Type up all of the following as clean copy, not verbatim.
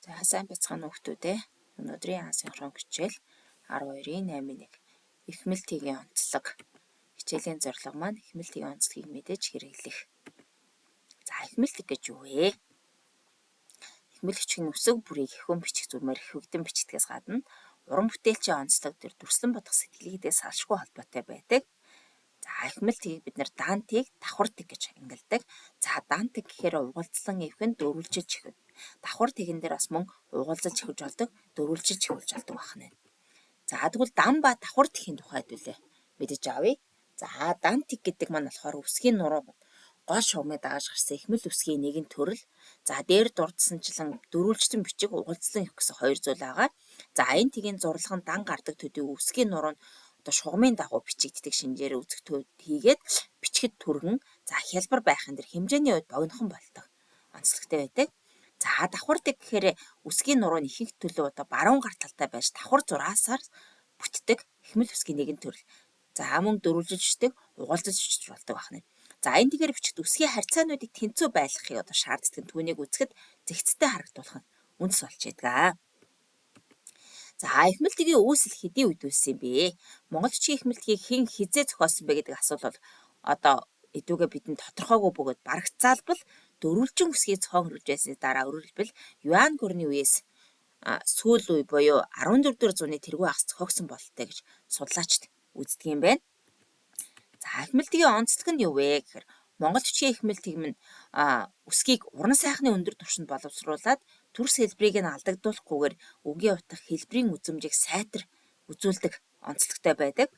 За сайн байцгаана уу хүмүүстээ. Өнөөдрийн асинхрон хичээл 12-ийн 8-1 Эхмэл тэгийн онцлог. Хичээлийн зорилго маань эхмэл тэгийн онцлогийг мэдэж хэрэглэх. За эхмэл тэг гэж юу вэ? Эхмэл бичиг нь үсэг бүрийг хэвхэн бичих зүрмээр хэвэгдэн бичдгээс гадна уран бүтээлчийн онцлог төр дүрслэн бодох сэтгэлгээтэй салшгүй холбоотой байдаг. За эхмэл тгийг бид нэр дан тийг давхар тэг гэж ангилдаг. За дан тэг гэхээр угалцлан эвхэн дөрвөлжиж ихэв. Давхар тэгэн дээр бас мөн угалзалж эхэлж болдог, дөрвөлжиж эхэлж болдог байх нь. За тэгвэл дан ба давхар тэхийн тухай хэдүүлээ мэдэж авъя. За дан тэг гэдэг маань болохоор үсгийн нуруу гол шугамыг дагаж гарсан эхмэл үсгийн нэгэн төрөл. За дээр дурдсанчлан дөрвөлжтөн бичиг, угалцлан эвх гэсэн хоёр зүйл байгаа. За энэ тэгийн зурлага нь дан гардаг төдий үсгийн нуруу нь одоо шугамын дагуу бичигддэг шинжээр үзэх хийгээд бичгэд түргэн, за хялбар байхын дээр хэмжээний хувьд богинохон болдог онцлогтой байдаг. За давхар тэг гэхээр үсгийн нуруу нь ихэнх төлөв одоо баруун гар талтай байж давхар зураасаар бүтдэг эхмэл үсгийн нэгэн төрөл. За мөн дөрвөлжиж бичдэг, угалзаж бичиж болдог байна. За энэ тэгээр бичигт үсгийн харьцаануудыг тэнцүү байлгахыг одоо шаарддаг нь түүнийг үзэхэд зэгцтэй харагдуулах нь үндэс болж байдаг. За эхмэл тэгийн үүсэл хэдийн үед үүссэн юм бэ? Монгол бичгийн эхмэл тэгийг хэн хизээ зохиосон бэ гэдэг асуулт бол одоо эдүүгээ бидэнд тодорхойгүй бөгөөд барагцаалбал дөрвөлжин үсгийг зохион хэрэгжүүлж байсны дараа, өөрөөр хэлбэл Юан гүрний үеэс сүүл үе буюу 14 дугаар зууны тэргүүн хагас зохиогдсон бололтой гэж судлаачид үздэг юм байна. За эхмэл тэгийн онцлог нь юу вэ гэхээр Монгол бичгийн эхмэл тэг нь үсгийг уран сайхны өндөр түвшинд боловсруулад төрс хэлбэрийг нь алдагдуулахгүйгээр үгийн утга хэлбэрийн үзэмжийг сайтар үзүүлдэг онцлогтой байдаг.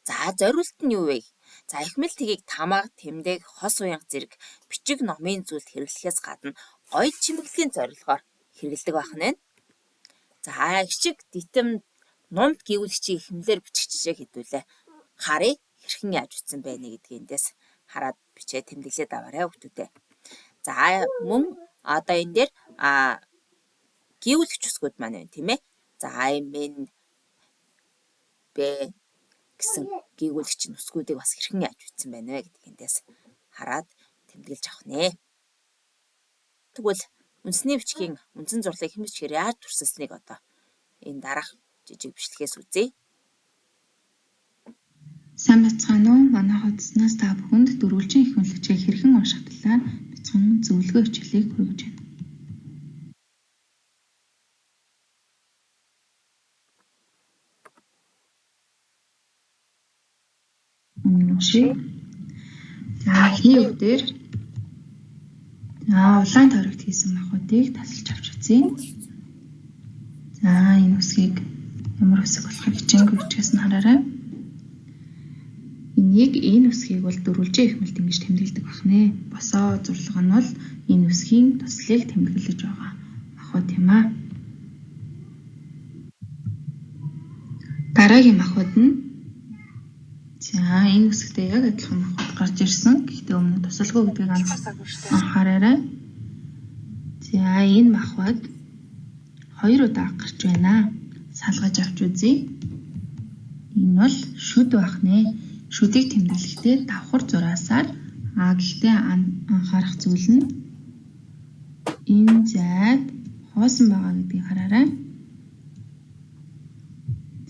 За зориулт нь юу вэ? За эхмэл тэгийг тамга, тэмдэг, хос уянга зэрэг бичиг номын зүйлд хэрэглэхээс гадна гоёл чимэглэлийн зорилгоор хэрэглэдэг байх нь байна. За эгшиг, дитэм, нумт гийгүүлэгчийн эхмэлээр бичих жишээ хэдүүлээ. Харъя, хэрхэн яаж бичсэн бэ гэдгийг эндээс хараад бичээ тэмдэглээд аваарай хүмүүстээ. За мөн одоо энэ дээр гийгүүлэгч үсгүүд маань байна тийм ээ. За М, Н, Б гэсэн гийгүүлэгч үсгүүдийг бас хэрхэн яаж бичсэн байна вэ гэдгийг эндээс хараад тэмдэглэж авах нэ. Тэгвэл үндэсний бичгийн үндсэн зурлалыг хэм бичгээр яаж дүрсэлснийг одоо энэ дараах жижиг бичлэгээс үзье. Сайн байцгаана уу? Манай хуудаснаас та бүхэнд дөрвөлжин эхмэл бичгийг хэрхэн унших талаар бяцхан зөвлөгөө хичээлийг хүргэж байна. Уншъя. За эхний үг дээр за улаан тойрогт хийсэн махбодыг тасалж авч үзье. За энэ үсгийг ямар үсэг болохыг хичээнгүй бичгээс нь хараарай. Энийг энэ үсгийг бол дөрвөлжин эхмэлт ингэж тэмдэглэдэг байх нэ. Босоо зурлага нь бол энэ үсгийн туслыг тэмдэглэж байгаа махбод юм аа. Дараагийн махбод нь за энэ үсэгтэй яг адилхан махбод гарч ирсэн. Гэхдээ өмнө тусалгүй гэдгийг анхаараарай. За энэ махбод хоёр удаа гарч байна. Салгаж авч үзье. Энэ бол шүд байх нэ. Шүдийг тэмдэглэхдээ давхар зураасаар гэхдээ анхаарах зүйл нь энэ зайд хоосон байгаа гэдгийг хараарай.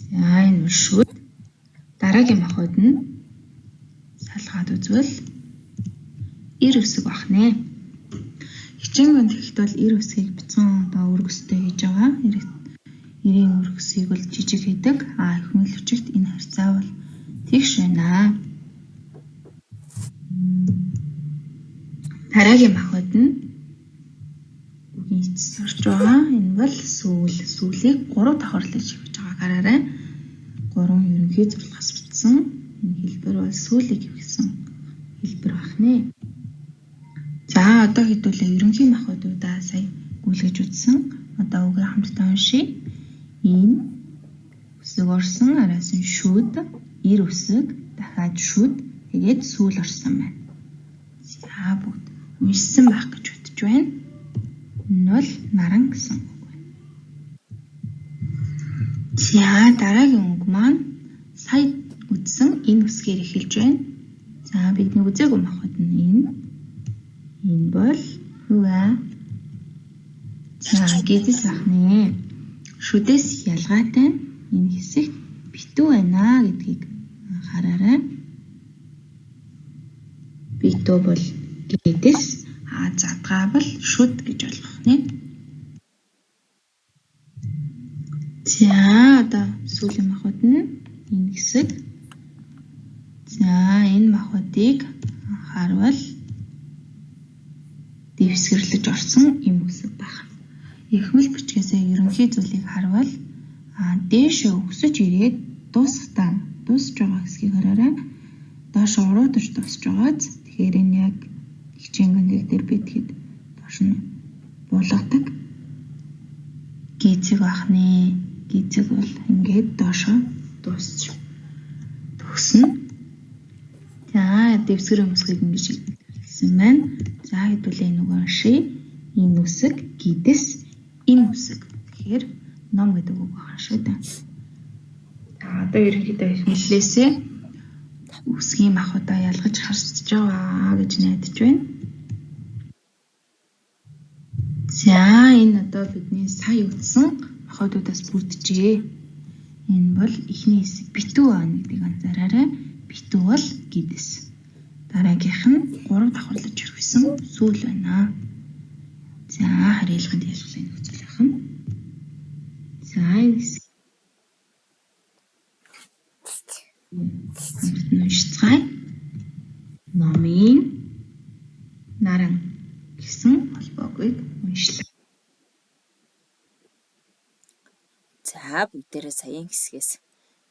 За энэ бол шүд. Дараагийн махбод нь салгаад үзвэл эр үсэг байх нэ. Хичээнгүй тэгэхэд бол эр үсгийг бяцхан одоо өргөстэй хийж байгаа. Эрийн өргөсийг бол жижиг хийдэг. Эхмэл бичигт энэ харьцаа бол тэгш байна. Дараагийн махбод нь үгийн эцэс орж байгаа. Энэ бол сүүл. Сүүлийг 3 давхарлаж хийж байгааг хараарай. 3 ерөнхий зурлагаас бүтсэн. Энэ хэлбэр бол сүүлийг хэвхсэн хэлбэр байх нэ. За одоо хэдүүлээ ерөнхий махбодуудаа сая гүйлгэж үзсэн. Одоо үгээ хамтдаа уншъя. Энэ үсэг орсон, араас нь шүд, эр үсэг, дахиад шүд, тэгээд сүүл орсон байна. За бүгд уншсан байх гэж бодож байна. Энэ бол наран гэсэн үг байна. За дараагийн үг маань сая үзсэн энэ үсгээр эхэлж байна. За бидний үзээгүй махбод нь энэ. Энэ бол юу вэ? За, гидс ахнэ. Шүдээс ялгаатай нь энэ хэсэгт битүү байна гэдгийг анхаараарай. Битүү бол гидс, а задгаа бол шүд гэж ойлгох нэ. За, одоо сүүлийн махбод нь энэ хэсэг. За, энэ махбодыг анхаарвал дэвсгэрлэж орсон юм үсэг байна. Эхмэл бичгээсээ ерөнхий зүйлийг харвал дээшээ өсөж ирээд дуусахтаа дуусж байгаа хэсгийг хараарай. Доош уруудаж дуусж байгааз. Тэгэхээр энэ яг хичээнгийн нэг дээр битгэхэд доош нь буулгадаг. Гизэг байх нэ. Гизэг бол ингээд доошоо дуусч төгснө. За, дэвсгэр өмсгийг ингэж илэрхийлсэн байна. За, хэдүүлээ энэ үг уншъя. Энэ үсэг гидэс, энэ үсэг. Тэгэхээр ном гэдэг үг байна шүү дээ. За, одоо ерөнхийдөө эхмэллээсээ үсгийн махбодоо ялгаж харсаж байгаа гэж найдаж байна. За, энэ одоо бидний сая үзсэн махбодуудаас бүрджээ. Энэ бол эхний хэсэг битүү байна гэдгийг анзаараарай. Битүү бол гидэс. Дараагийнх нь 3 давхарлаж өргөсөн сүүл байна. За, харьяалгын ялгалын нөхцөл байх нь. За, энэ хэсэг уншицгаая. Номын наран гэсэн холбоог уншлаа. За, бүгдээрээ саяын хэсгээс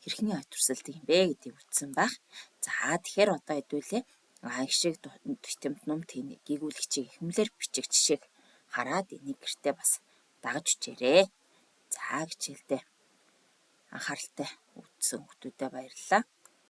хэрхэн ой төрсөлдөг юм бэ гэдгийг үзсэн байх. За, тэгэхээр одоо хэдүүлээ их шиг тутамд ном гийгүүлэгчийг эхмэлээр бичих жишээг хараад энийг гэртээ бас дагаж үчээрээ. За, хичээлдээ анхааралтай үзсэн хүмүүстээ баярлалаа.